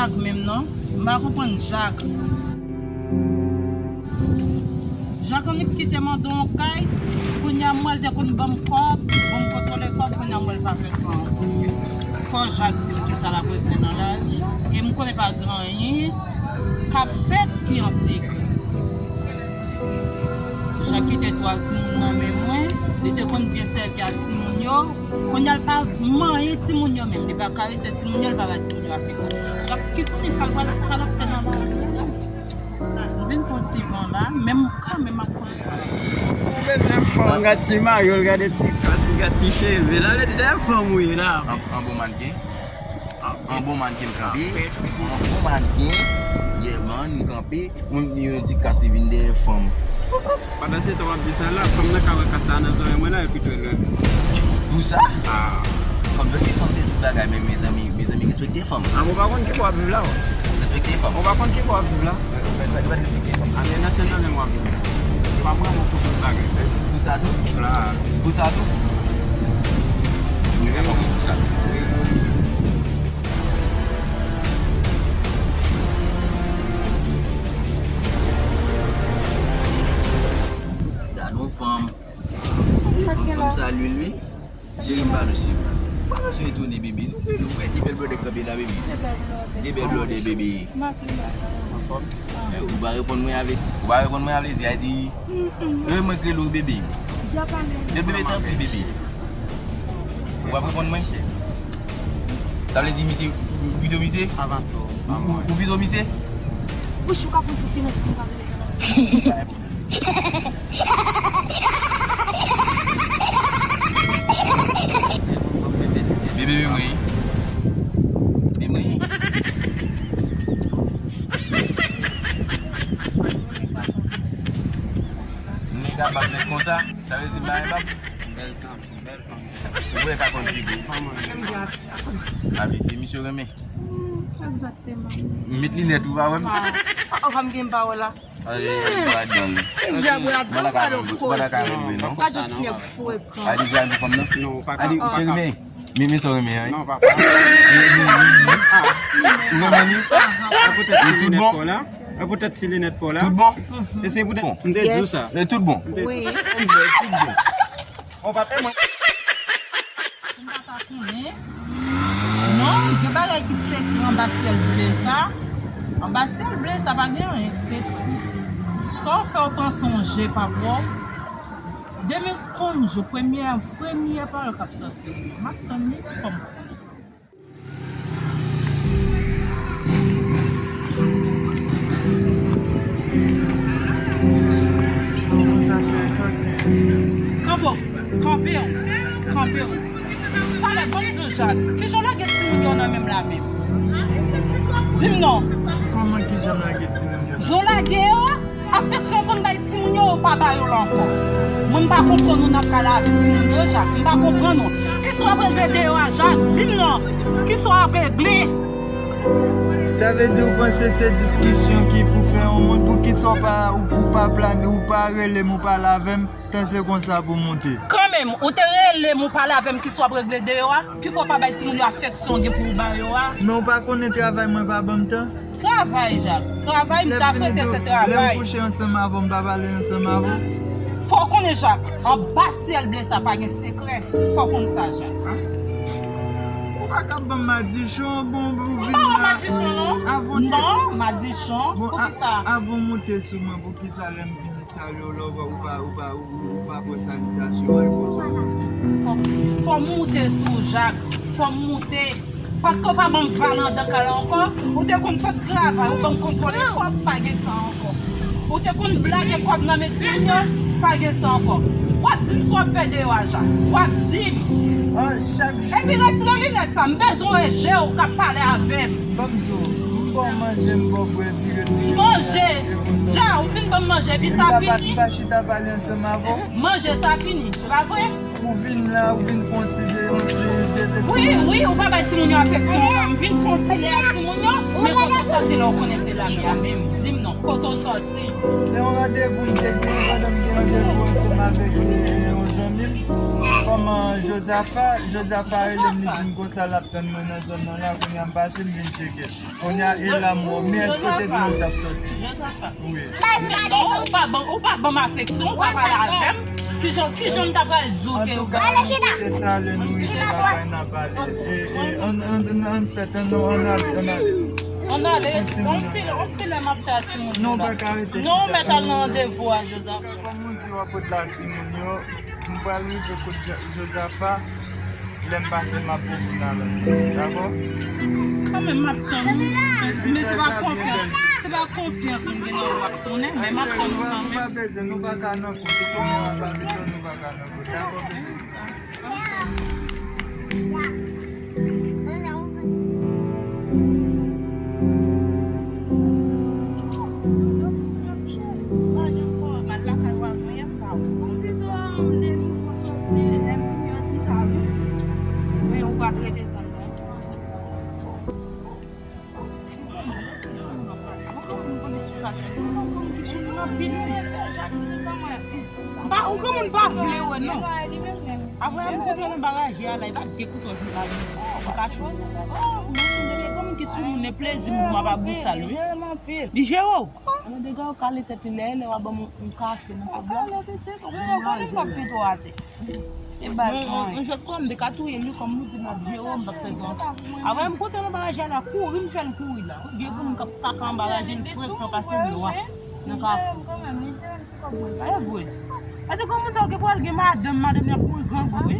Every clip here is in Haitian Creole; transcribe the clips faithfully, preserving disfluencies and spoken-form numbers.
Jak menm non. M pa konprann Jak. Jak annik kite m anndan yon kay. Kounye a m wè l te konn ban m kòb, ban m kontwole kòb, kounye a m wè l pa fè sa ankò. Fò Jak di m kisa l ap regle nan lavi. E m konnen pa gen anyen k ap fèt ki an sekrè. Jak kite twa timoun nan men mwen. Li te konn byen sèvi ak timoun yo. Kounye a l pa manyen timoun yo menm. Li pa karese timoun yo, li pa bay timoun yo afeksyon. Jak ki konnen sa l pral, sa l ap fè nan lavi. M vin pran ti van la, men m kanmenm ap konnen sa l ap fè. Ou bezwen fanm, gad ti mayo l, gade ti kòs, gad ti cheve. La, lè dèyè fanm ou ye la. An, an bon mannken. An bon mannken kanpe. An bon mannken. Yeah man, kanpe. Yon, yon ti kas li vin dèyè fanm. Pandan se tan w ap di sa la, fanm nan ka wè kas sa nan zòrèy mwen la epi tou lè. Pou sa? Ah. Fanm yo te fanm se tout bagay, men mezanmi, mezanmi, respekte fanm. Ah, ou pa konn ki bò w ap viv la, ou? Respekte fanm. Ou pa konn ki bò w ap viv la? Ou pa, ou pa, ou pa respekte fanm. Ah, men nan sèn nan menm w ap viv. Ou pa pran mwen pou tout bagay. Pou sa tou? La. Pou sa tou? Ou gen fanm pou sa tou? Gad yon fanm. Fanm, fanm sa lwil wi. Cheri m pa lou cheri m la. Pa bezwen etone bebe. Nou vle nou wè de bèl blòdè kanpe la bebe. De bèl blòdè bebe. Anfòm? Eh, ou pa reponn mwen avèk, ou pa reponn mwen avèk di a di. Lè mwen k rele w bebe. Bebe, bebe, tanpri bebe. Ou pa reponn mwen? Sa vle di misye, ou pito misye? Ou, ou, ou pito misye? Bouch ou ka fè ti silans pou m ka rele sa la. Bebe, bebe mwen. Bebe mwen. Nèg a bab nèg konsa, sa vle di m pa gen bab? Bèl zanmi, bèl fanm. Ou wè ka konn figi. Kòman? Abite misye renmen. Egzakteman. Met linèt ou pa wè m? Ah, oh, pa m gen pa wè la. Ale, ale, ale dan. Vye bwa dan pa de koze. Pa de ti nèg frekan. Ale, vye fanm nan. Non, pa ka. Ale, cheri men. Men, men sa w renmen an. Non, papa. Ou renmen li? E poutèt ti linèt pa w la. E poutèt ti linèt pa w la. Tout bon? E se poutèt m te di w sa. E tout bon? Wi. Tout bon. Bon, papa, mwen. M pa ta konnen. Non, gen bagay ki sekrè anba syèl ble sa. Anba syèl ble sa pa gen anyen ki sekrè. Sa w fè w panse yon je pa pwòp. Demen konn jou, premyè, premyè pawòl k ap sòti. M ap tann li, fò m konnen. Kanpe w, kanpe w, kanpe w. Talè, ban m di w, Jak, kijan w lage timoun yo nan men m la menm? Di m non. Kòman kijan m lage timoun yo? Jan w lage yo, afeksyon w konn bay timoun yo, ou pa ba yo l ankò. Mwen, m pa konprann ou nan ka lavi timoun yo, Jak. M pa konprann ou. Kisa w ap regle deyò a, Jak? Di m non. Kisa w ap regle? Sa vle di ou panse se diskisyon ki pou fè yon moun? Poukisa w pa, ou, ou pa plane, ou pa rele m, ou pale avè m? Tan se konsa pou moute. Kanmenm, ou te rele m, ou pale avè m, kisa w ap regle deyò a? Kifè w pa bay timoun yo afeksyon w gen pou w ba yo a? Men ou pa konnen travay mwen pa ban m tan? Travay, Jak. Travay, m ta swete se travay. Lè m kouche ansanm avè w, m pa pale ansanm avè w? Fò w konnen, Jak, anba syèl ble sa pa gen sekrè. Fò w konn sa, Jak. Ou pa ka ban m madichon, bon, ou vin la. M pa wè madichon, non. Non, madichon. Poukisa? Avan w moute sou mwen, poukisa lè m vini salye w la, ou pa, ou pa, ou pa, ou, ou pa pran salitasyon an, e konsa. Fò, fò m moute sou w, Jak. Fò m moute. Paske w pa ban m valè anndan kay la ankò. Ou te konn sot travay, ou ban m kontwole kòb, pa gen sa ankò. Ou te konn blage kòb nan men timoun yo, pa gen sa ankò. W ap di m sa w ap fè deyò a, Jak. W ap di m. Epi retire linèt sa, m bezwen wè je w k ap pale avè m. Ban m di w, m ba w manje, m ba w bwè, vire, vire. Manje! Ja, ou fin ban m manje, epi sa fini? M pa chita pale ansanm avè w. Manje, sa fini, se pa vre? Ou vin la, ou vin pran ti de, Wi, wi, ou pa bay timoun yo afeksyon, non. M vin fè yon ti lè ak timoun yo, men kote w sòti la, ou konnen se lame a menm. Di m non, kote w sòti? Se yon randevou m te gen pandan m gen randevou ansanm avèk, eh, yon zanmi m. Kòman Jozafa, Jozafa rele m, li di m konsa l ap tann mwen nan zòn nan la, kounye a m pase, m vin tcheke l. Kounye a, e la m wè w, men èske w te di nou t ap sòti? Jozafa. Wi. Ou pa ban, ou pa ban m afeksyon, ou pa pale avè m. Kijan, kijan m ta pral di w ke ou... Antouka, nou kite sa lè nou rive lakay n a pale. E, e, ann, ann, ann, ann fèt, ann, ann ale, ann ale. Ann ale, yon ti, yon ti lè m ap fè ak timoun yo la. Non, ou pa ka rete chita. Non, ou mèt al nan randevou a, Jozafa. Kòm ou di w ap ret la timoun yo, m pral rive kot Jo-, Jozafa. Lè m pase, m ap voye pou n al ansanm, dakò? Kanmenm, m ap tann ou. Men se pa konfyans, se pa konfyans m gen nan ou, m ap tounen, men m ap tann ou kanmenm. Nou pa bezwen, nou pa ka nan kont. Ou konnen anba beton, nou pa ka nan kont, dakò, bebe? Mwen, ou pa t rete tann mwen. Ou granmoun pa vle wè, non. Apre, m kote nan baraje a la, e pa de kout wòch m ka jwenn. M ka chwazi. Oh, mwen, mwen, mwen, granmoun ki sou moun, e plezi m pou m ap abou sa l, wi. Li jere w. Mwen, dega w kale tèt li, lè, lè w a ban m yon kafe nan tèt la. Kale pitit, ou konnen, konnen m p ap pito atè. E baz mwen. Yon jwèt kòm m te ka touye l wi, kòm nou di m ap jere w, m p ap fè sa. Apre m kote nan bagay la, kouri m fè l kouri la. Gen granmoun k ap kaka anba raje l frekan pase m lwa nan kafou. E vre. Pase granmoun sa yo gen pou al gen madanm, madanm nan kouri grangou wi.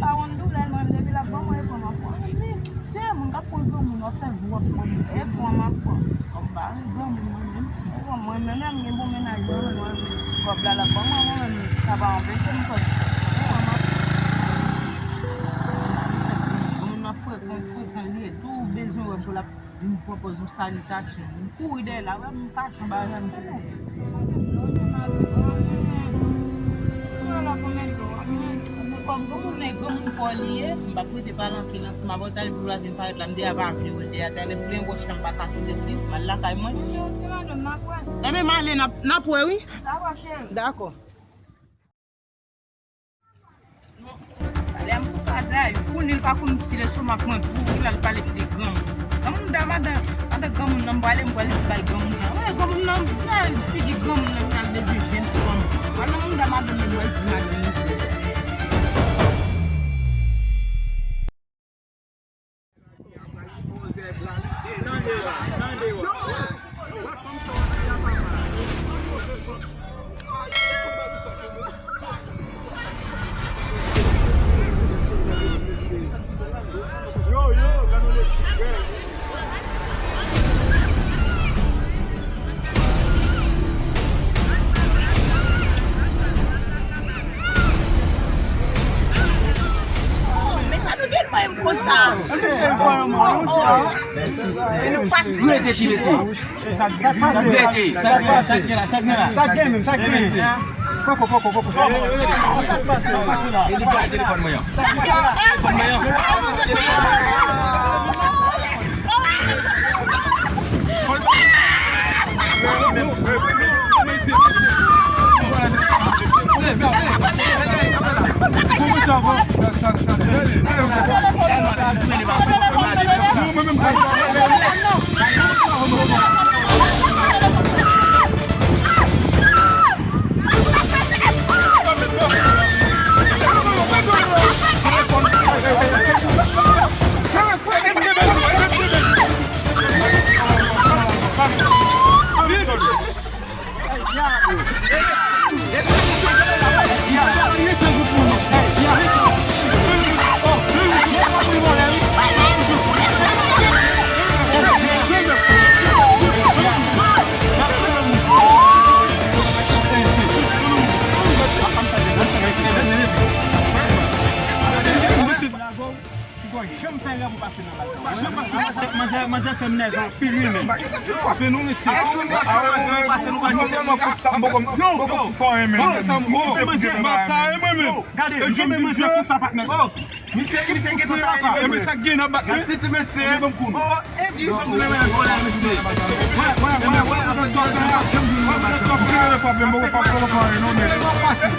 Se moun k ap pran granmoun, w ap fè jou, w ap pran. E pran m ap pran. Kòm pa vle granmoun mwen menm. Bon, mwen menm, m gen bon mennaj mwen, mwen, mwen, kòb la, l ap ban mwen, mwen menm, sa pa anpeche m kòb. Mwen, mwen, mwen, mwen frekan, frekan, li tou bezwen wè m pou l ap vin pran pòz yon salitasyon. M kouri dèyè l, apre m kache anba jan m kouri. Kòm granmoun nan granmoun pa w li ye, m p ap rete pale anpil ansanm avè w, talè pou l vin parèt la, m deja pa vle wè l deja, talè m plen wòch la, m pa kase tèt li, m al lakay mwen. Enben, m ale, n ap, n ap wè, wi. Dakò, cheri. Dakò. Talè m pou bagay, kounye l pa konn si lestomak mwen pouri, l al pale m de granmoun. Granmoun da madan, madan granmoun nan, m prale, m prale di bay granmoun nan. Wè, granmoun nan, nan figi granmoun nan, nan bezwen jwenn fanm. Wè, nan mouda madanm li, wè, di madanm li di. Yo, yo, gade yon ti frè. Men sa nou gen mwen konsa. Rete ti mesye. Rete. Sa k pase? Sa k pase? Sa k gen menm? Sa k gen? Poko, poko, poko. Sa k pase? Sa k pase la? Telefòn mwen an. Telefòn mwen an. Fè m nève anpil wi men. Pa gen tan fin frape nou mesye. Aksyon de aksyon, nou pase, nou pa kite. Mwen fè sa m poko fè anyen men. Non, sa m bon, mesye, m ap ta mwen menm. Gade, m kenbe manzè konsa patnè. Misye, misye gen tan ta E men sa k gen nan bak mwen. Titi mesye. Ban m kou. Oh, e di son goumen men volè mesye. Wè, wè, wè, wè, wè, wè, wè, Frape m poko frape mwen fè anyen non men. Sou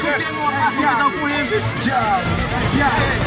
pye nou an pase, nou gentan kouye. Djab.